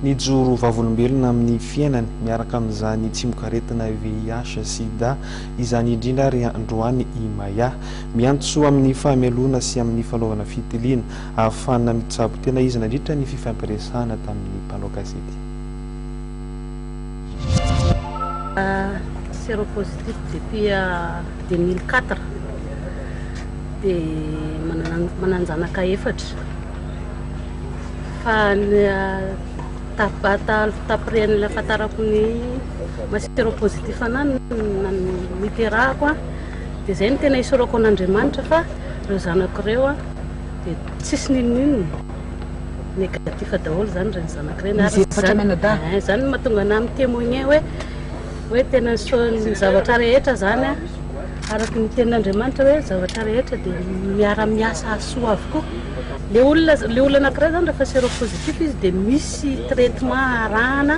Nijoro vavolombelona amin'ny fiainany miaraka amin'izany tsimokaretina VIH sida izany indrindra ary androany i Maya. Miantso amin'ny fahamelona sy amin'ny fanaovana fitiliana ahafahana mitsabo tena izy nandritra ny fifampiresahana tamin'ny mpanao gazety. Séropositif depuis 2004 dia manan-janaka efatra fa ny taprian'ilay ahafantarako ny maha séropositif anahy no niterahako dia izay no tena isaorako an'Andriamanitra fa ireo zanako ireo dia tsisy n'inon'inona, négatif daholo izany ireny zanako ireny ary izany izany no mahatonga anahy mi-témoigner hoe hoe tena ny zavatra rehetra izany araka ny tenin'Andriamanitra hoe zavatra rehetra dia miara-miasa hahasoa avokoa. Le olona le olona anankiray izany rehefa séropositif izy dia misy traitement arahana,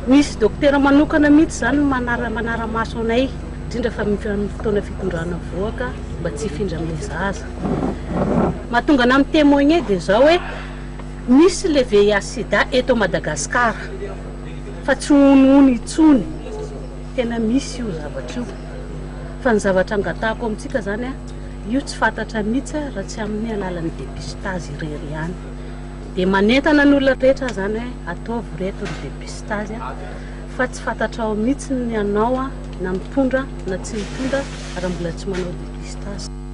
misy dokotera manokana mihitsy izany manara manara-maso anay indrindra fa amin'ny fotoana fitondrana vohoka mba tsy hifindra amin'ilay zaza. Mahatonga anah mi-témoigner dia izao hoe misy le VIH sida eto Madagascar fa tsy honohono intsony, tena misy io zavatra io. Fa ny zavatra angatahako amintsika zany an, io tsy fantatra mihitsy raha tsy amin'ny alalan'ny dépistage irery ihany. Dia manentana ny olona rehetra aho zany hoe ataovy reto ny dépistage fa tsy fantatrao mihitsy ny anao na mitondra na tsy mitondra raha mbola tsy manao dépistage.